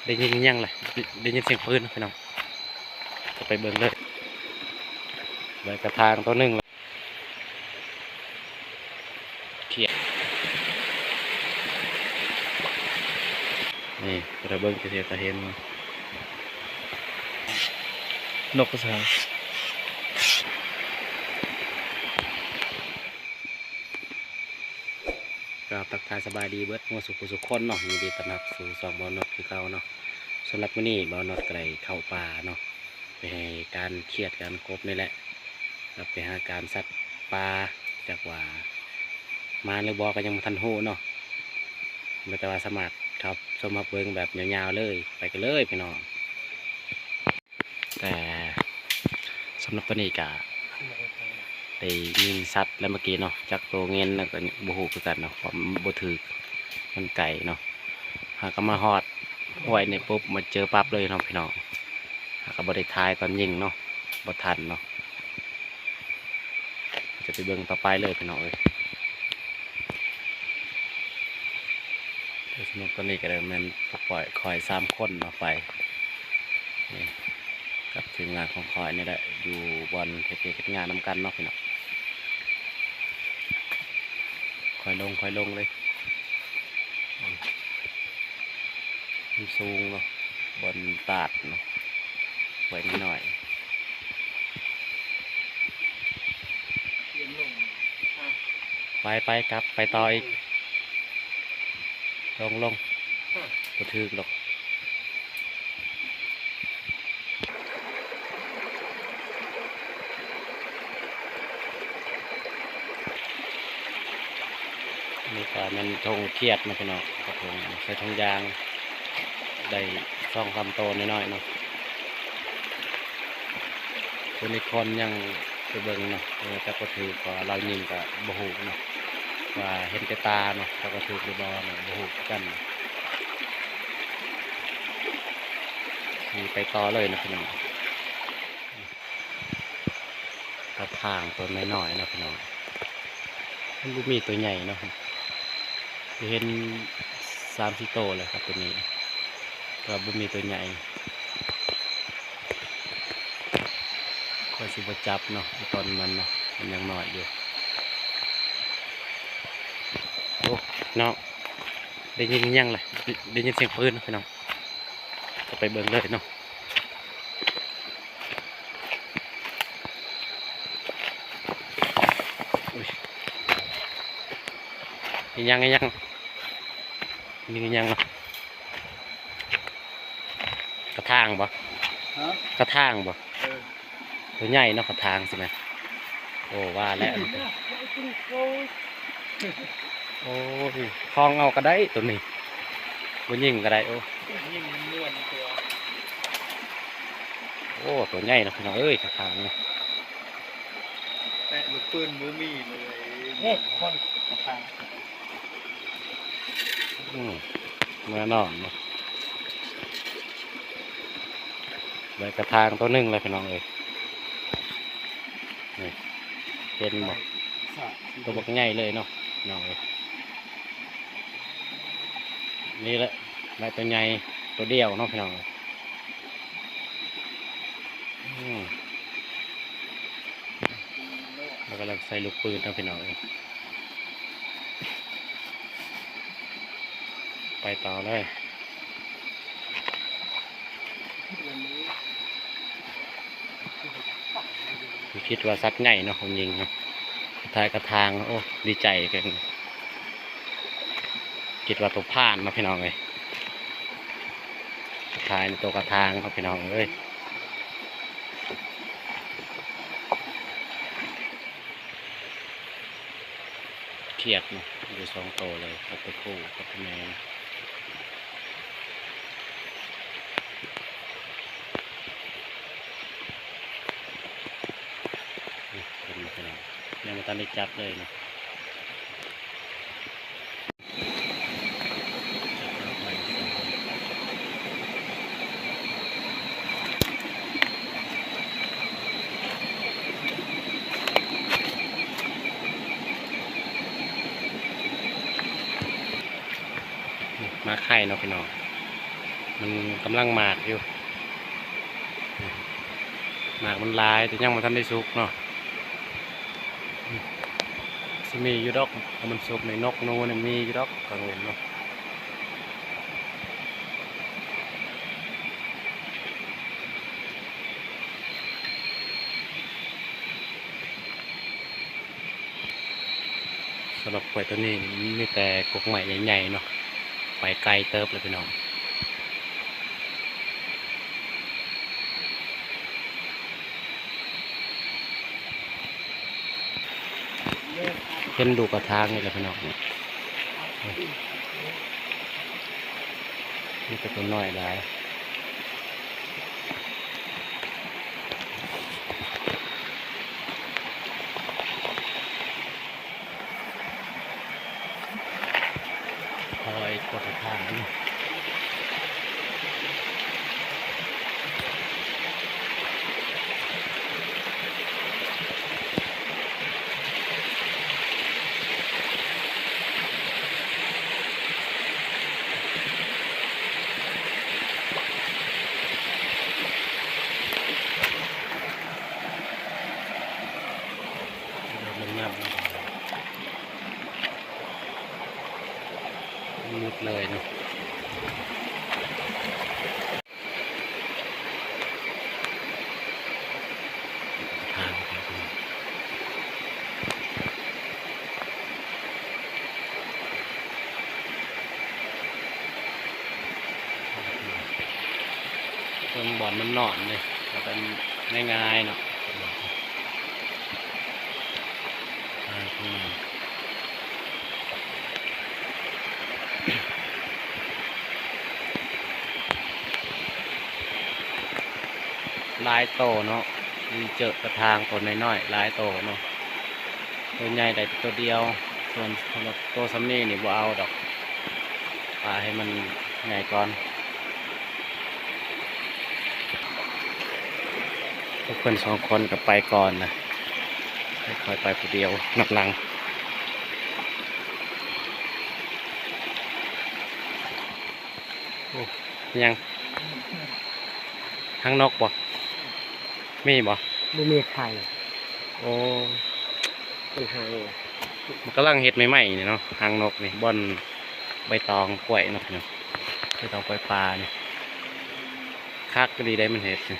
ໄດ້ຍິນອີຫຍັງລະ? ໄດ້ ໄດ້ຍິນສຽງປືນພີ່ນ້ອງ. ກໍໄປເບິ່ງເລີຍ. ໄດ້ກະທາງໂຕໜຶ່ງລະ. ຂຽດ. ນີ້ ໄປເບິ່ງ ຈະເຫັນ ຈະເຫັນ ນົກກະສາ. ກາບທັກທາຍສະບາຍດີເບິດໝົດສູ່ຜູ້ສູ່ຄົນເນາະ. ຍິນດີຕ້ອນຮັບສູ່ຊ່ອງບ່າວນົດຄືເກົ່າເນາະ. ສຳລັບມື້ນີ້ບ່າວນົດກໍໄດ້ເຂົ້າປ່າເນາະ ໄປໃຫ້ການຂຽດການກົບນີ້ແຫຼະ ກັບໄປຫາການສັດປ່າ ຈັກວ່າມາຫຼືບໍ່ກໍຍັງບໍ່ທັນຮູ້ເນາະ. ແຕ່ວ່າສາມາດຮັບຊົມຮັບເບິ່ງແບບຍາວໆເລີຍ. ໄປກັນເລີຍພີ່ນ້ອງ. ແຕ່ສຳລັບຕອນນີ້ກະໄດ້ຍິງສັດແລ້ວເມື່ອກີ້ເນາະ, ຈັກໂຕເງິນແລ້ວກໍບໍ່ຮູ້ຄືກັນເນາະ ເພາະມັນບໍ່ຖືກ ມັນໄກເນາະ. ຫາກະມາຮອດຫ້ວຍນີ້ປຸບ ມາເຈີປັບເລີຍເນາະພີ່ນ້ອງ. ຫາກະບໍ່ໄດ້ຖ່າຍຕອນຍິງເນາະ ບໍ່ທັນເນາະ. ຈະໄປເບິ່ງຕໍ່ໄປເລີຍພີ່ນ້ອງເອີຍ. ແຕ່ສຳລັບຕອນນີ້ກໍໄດ້ແມ່ນປະປ່ອຍຂ້ອຍສາມຄົນເນາະ ໄປ ນີ້ ກັບທີມງານຂອງຂ້ອຍນີ້ແຫຼະ ຢູ່ບ່ອນເຮັດວຽກເຮັດງານນຳກັນເນາະພີ່ນ້ອງ. ຄ່ອຍລົງ ຄ່ອຍລົງເລີຍ. ມັນສູງເນາະ ບ່ອນຕາດເນາະ ໄວ້ໜ້ອຍໆ. ໄປ ໄປ ກັບໄປຕໍ່ອີກ. ລົງ ລົງ ບໍ່ຖືກດອກ. ນີ້ກະແມ່ນທົ່ງຂຽດເນາະພີ່ນ້ອງ ກະທົ່ງ ໃສ່ຖົງຢາງ ໄດ້ສອງສາມໂຕນ້ອຍໆເນາະ. ໂຕນີ້ຄອນຍັງໄປເບິ່ງເນາະ ເອີ ຈັກວ່າຖືກ ເພາະວ່າລາວຍິງກະບໍ່ຮູ້ເນາະ ວ່າເຫັນແຕ່ຕາເນາະ ຈັກວ່າຖືກຫຼືບໍ່ເນາະ ບໍ່ຮູ້ຄືກັນ. ຊິໄປຕໍ່ເລີຍເນາະພີ່ນ້ອງ. ກະທາງໂຕນ້ອຍໆເນາະພີ່ນ້ອງ ມັນບໍ່ມີໂຕໃຫຍ່ເນາະ. ເຫັນສາມສີ່ໂຕແລ້ວຄັບໂຕນີ້ ແຕ່ວ່າບໍ່ມີໂຕໃຫຍ່. ຂ້ອຍຊິບໍ່ຈັບເນາະ ຕອນມັນເນາະ ມັນຍັງນ້ອຍຢູ່. ໂອ້ ເນາະ ໄດ້ຍິນອີຫຍັງລະ? ໄດ້ ໄດ້ຍິນສຽງປືນພີ່ນ້ອງ. ກໍໄປເບິ່ງເລີຍເນາະ. ອຸ້ຍ ອີຫຍັງ ອີຫຍັງ ມີອີຫຍັງເນາະ? ກະທາງບໍ່? ຮະ? ກະທາງບໍ່? ເອີ ໂຕໃຫຍ່ເນາະ ກະທາງຊິແມ່ນ. ໂອ້ ວ່າແລ້ວ ໂອ້ຍ ຄອງເອົາກໍໄດ້ໂຕນີ້ ບໍ່ຍິງກໍໄດ້. ໂອ້ ຍິງມັນມ່ວນກວ່າ. ໂອ້ ໂຕໃຫຍ່ເນາະພີ່ນ້ອງເອີຍ ກະທາງນີ້ ແຕະລູກປືນບໍ່ມີເລີຍ. ເອີ ຄົນກະທາງ ອືມ ແນ່ນອນເນາະ. ໄດ້ກະທາງໂຕໜຶ່ງແລ້ວພີ່ນ້ອງເອີຍ. ນີ້ ເຫັນບໍ່? ໂຕບັກໃຫຍ່ເລີຍເນາະພີ່ນ້ອງເອີຍ. ນີ້ແຫຼະ ໄດ້ໂຕໃຫຍ່ໂຕດຽວເນາະພີ່ນ້ອງເອີຍ. ອືມ ລາວກຳລັງໃສ່ລູກປືນເນາະພີ່ນ້ອງເອີຍ. ໄປຕໍ່ເລີຍ. ຄິດວ່າສັດໃຫຍ່ເນາະ ຄົນຍິງເນາະ ຖ່າຍກະທາງ. ໂອ້ ດີໃຈກັນ ຄິດວ່າໂຕພານເນາະພີ່ນ້ອງເອີຍ. ຖ່າຍໃນໂຕກະທາງເນາະພີ່ນ້ອງເອີຍ. ຂຽດເນາະ ຢູ່ສອງໂຕເລີຍ ກັບໂຕຜູ້ກັບໂຕແມ່. ນີ້ ເຫັນບໍ່ພີ່ນ້ອງ? ຍັງບໍ່ທັນໄດ້ຈັບເລີຍເນາະ. ມາໄຂ່ເນາະພີ່ນ້ອງ. ມັນກຳລັງໝາກຢູ່ ໝາກມັນຫຼາຍ ແຕ່ຍັງບໍ່ທັນໄດ້ສຸກເນາະ. ຊິມີຢູ່ດອກ ຖ້າມັນສຸກນີ້ ນົກໜູນີ້ມີຢູ່ດອກກາງເວັນເນາະ. ສຳລັບກ້ວຍໂຕນີ້ມີແຕ່ກົກໄມ້ໃຫຍ່ໆເນາະ ໄປໄກເຕີບແລ້ວພີ່ນ້ອງ. ເຫັນລູກກະຖາງນີ້ແຫຼະພີ່ນ້ອງ ມີແຕ່ໂຕນ້ອຍຫຼາຍ. ຄອຍກົດທາງ ງາມໆ ມືດເລີຍເນາະ. ທາງໄປພຸ້ນ ເບິ່ງບ່ອນມັນນອນເດ້ ເອົາແບບງ່າຍໆເນາະ. ຫຼາຍໂຕເນາະ ມີເຈີກະຖາງໂຕນ້ອຍໆ ຫຼາຍໂຕເນາະ. ໂຕໃຫຍ່ໄດ້ແຕ່ໂຕດຽວ ສ່ວນໂຕສ່ຳນີ້ນີ້ບໍ່ເອົາດອກ ປະໃຫ້ມັນໃຫຍ່ກ່ອນ. ພວກເພິ່ນສອງຄົນກໍໄປກ່ອນນະ ໃຫ້ຂ້ອຍໄປຜູ້ດຽວນຳຫຼັງ. ໂອ້ ຫຍັງ? ຮັງນົກບໍ່? ມີບໍ່? ບໍ່ມີໄຂ່. ໂອ້ ມັນຫາງ ມັນກຳລັງເຮັດໃໝ່ໆນີ້ເນາະ ຮັງນົກນີ້ ບ່ອນໃບຕອງກ້ວຍເນາະ ພີ່ນ້ອງ ໃບຕອງກ້ວຍປ່ານີ້ ຄັກອີ່ຫຼີເດ້ ມັນເຮັດນີ້.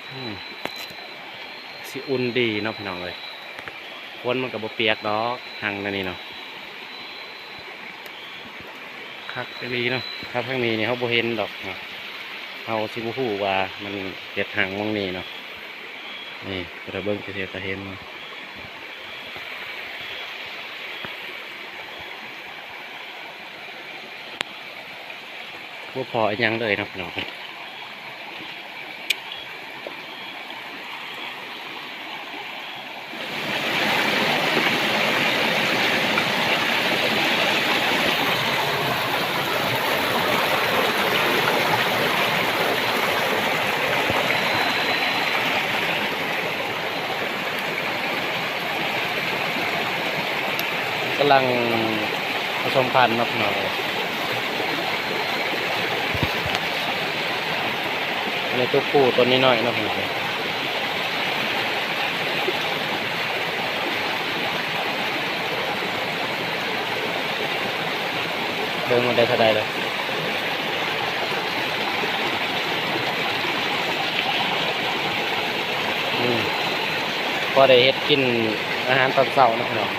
ອືມ ຊິອຸ່ນດີເນາະພີ່ນ້ອງເອີຍ ຝົນມັນກໍບໍ່ປຽກດອກ ຮັງແນວນີ້ເນາະ. ຄັກອີ່ຫຼີເນາະ ຖ້າທາງນີ້ນີ້ເຮົາບໍ່ເຫັນດອກເນາະ ເຮົາຊິບໍ່ຮູ້ວ່າມັນເຮັດຮັງໝ່ອງນີ້ເນາະ. ນີ້ ຖ້າເບິ່ງຈະເຫັນ ຈະເຫັນ ບໍ່ພໍອີ່ຫຍັງເລີຍເນາະພີ່ນ້ອງ. ກຳລັງປະສົມພັນເນາະພີ່ນ້ອງເອີຍ. ອັນນີ້ຕົວຜູ້ຕົວນ້ອຍໆເນາະພີ່ນ້ອງເອີຍ. ເບິ່ງມັນໄດ້ເທົ່າໃດແລ້ວ. ອືມ ພໍໄດ້ເຮັດກິນອາຫານຕອນເຊົ້າເນາະພີ່ນ້ອງ.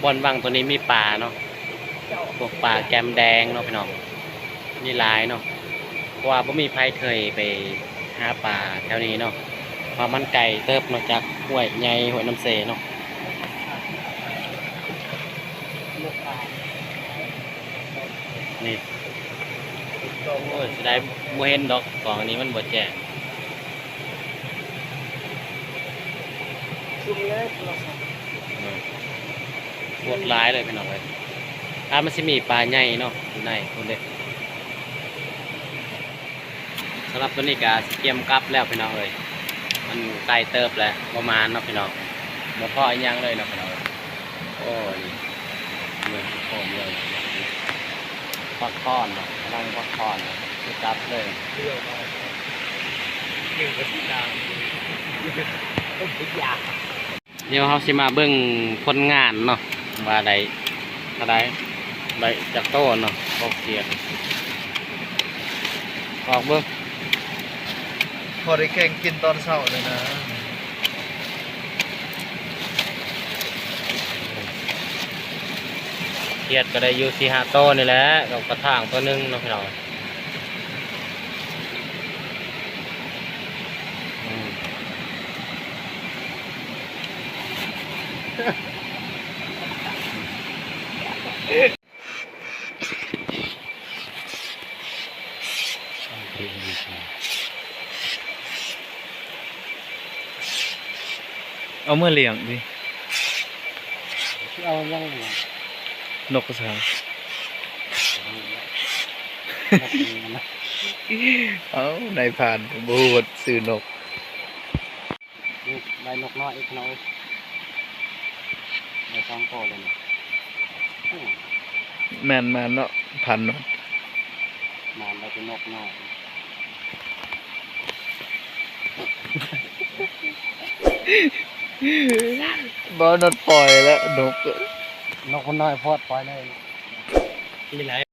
ບ່ອນວັງໂຕນີ້ມີປາເນາະ ພວກປາແກມແດງເນາະພີ່ນ້ອງ ມີຫຼາຍເນາະ ເພາະວ່າບໍ່ມີໃຜເຄີຍໄປຫາປາແຖວນີ້ເນາະ ເພາະວ່າມັນໄກເຕີບເນາະ ຈາກຫ້ວຍໃຫຍ່ ຫ້ວຍນ້ຳເຊເນາະ. ນີ້ ໂອ້ຍ ເສຍດາຍບໍ່ເຫັນດອກ ກ້ອງອັນນີ້ມັນບໍ່ແຈ້ງ. ໂຄດຫຼາຍເລີຍພີ່ນ້ອງເອີຍ. ອ່າ ມັນຊິມີປາໃຫຍ່ເນາະ ຢູ່ໃນພຸ້ນເດ້. ສຳລັບໂຕນີ້ກໍຊິກຽມກັບແລ້ວພີ່ນ້ອງເອີຍ ມັນໄກເຕີບແລ້ວ ບໍ່ມານເນາະພີ່ນ້ອງ ບໍ່ພໍອີ່ຫຍັງເລີຍເນາະພີ່ນ້ອງເອີຍ. ໂອ້ ນີ້ ນີ້ໂຄມເລີຍ ພັກຜ່ອນເນາະ ກຳລັງພັກຜ່ອນ ຊິກັບເລີຍ. ດຽວເຮົາຊິມາເບິ່ງຜົນງານເນາະ ວ່າໄດ້ເທົ່າໃດ ໄດ້ຈັກໂຕເນາະ. ອອກສຽງ ອອກເບິ່ງ ພໍໄດ້ແກງກິນຕອນເຊົ້າເລີຍນະ. ຂຽດກໍໄດ້ຢູ່ສີ່ຫ້າໂຕນີ້ແຫຼະ ກັບກະຖາງໂຕໜຶ່ງເນາະພີ່ນ້ອງ. ອືມ ເອົາເມືອລ້ຽງຕິ ຊິເອົາຫຍັງລ້ຽງ? ນົກກະຊາ. ນົກນີ້ນະ ເອົ້າ ນາຍພານບໍ່ຮູ້ວ່າຊື່ນົກ. ນີ້ໄດ້ນົກນ້ອຍອີກເນາະ ໄດ້ສອງໂຕແລ້ວນີ້. ອືມ ແມ່ນມາເນາະ ພັນເນາະ ມາໄດ້ເປັນນົກນ້ອຍ. ບໍ່ນອດປ່ອຍແລ້ວນົກ ນົກມັນນ້ອຍໂພດ ປ່ອຍເລີຍ. ມີຫຼາຍ